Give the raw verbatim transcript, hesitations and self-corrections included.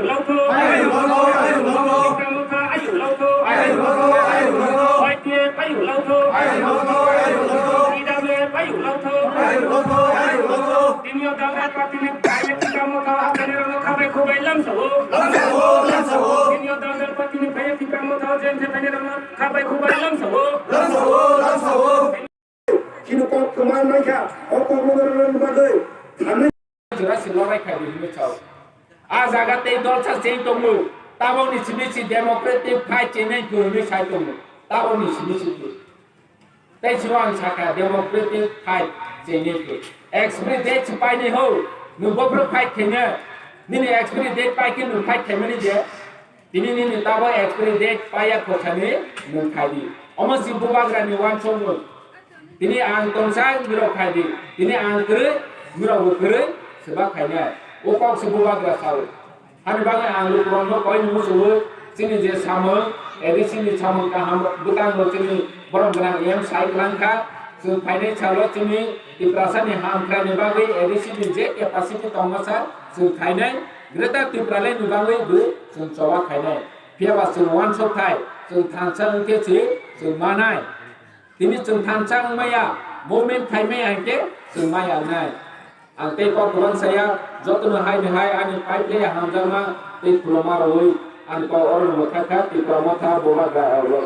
Ayuk lotho, ayuk lotho. Tiprasa ayuk lotho. Ayuk lotho, ayuk lotho. Y T F ayuk lotho. Ayuk lotho, ayuk lotho. T W F ayuk lotho. Ayuk lotho, ayuk lotho. Tini o Daldal party ni phaiya Tipra Motha o habani rokno khabai khubai lamsao. Lamsao, lamsao. Tini o Daldal party ni phaiya Tipra Motha o J N K phaini rokno khabai khubai lamsao. Lamsao, lamsao. Chini kok kwma mankha, o kok no rwna bagwi thani. Jora se lorai khai di hinwi sao. A jaga tei dolsa cheng tongo. Tabokni simi si democratic fight chenai khe hinwi sai tongo. Tabokni simi si khe. Tei simo ang sakha democratic fight chenai khe. Expiry date si painai ho. Nwng bophuru fight khaina. Nini expiry date pai khe nwng fight khaimani je. Tini nini tabok expiry date paiya khoroksa ni nwng khai di. Omo si bubagra ni uansukmung. Tini ang tongsa mirok khai di. Tini ang kwrwi, mirok bo kwrwi, se ba khainai. O kok se bubagra sao. Hani bagwi ang lukurokno koi ni muchungo, chini je samung, A D C ni samung kaham bwtang no chini borom gwnang M sai kwlang kha. Chwng phainai salo chini Tiprasa ni hamkrai ni bagwi A D C ni je capacity tongma sa chwng khainai. Greater Tipraland ni bagwi bo chwng choba khainai. Phiya ba chwng uansuk thai, chwng thansa wngkhe se chwng manai. Tini chwng thansa wngmaya, movement khaimaya hinkhe chwng maya wngnai. Ang tei kok kwbang saya, jotono hai ni hai ani pipe le hamjakma tei khuluma rwui ani kok oro no mwthai kha, Tipra Motha bubagra rok.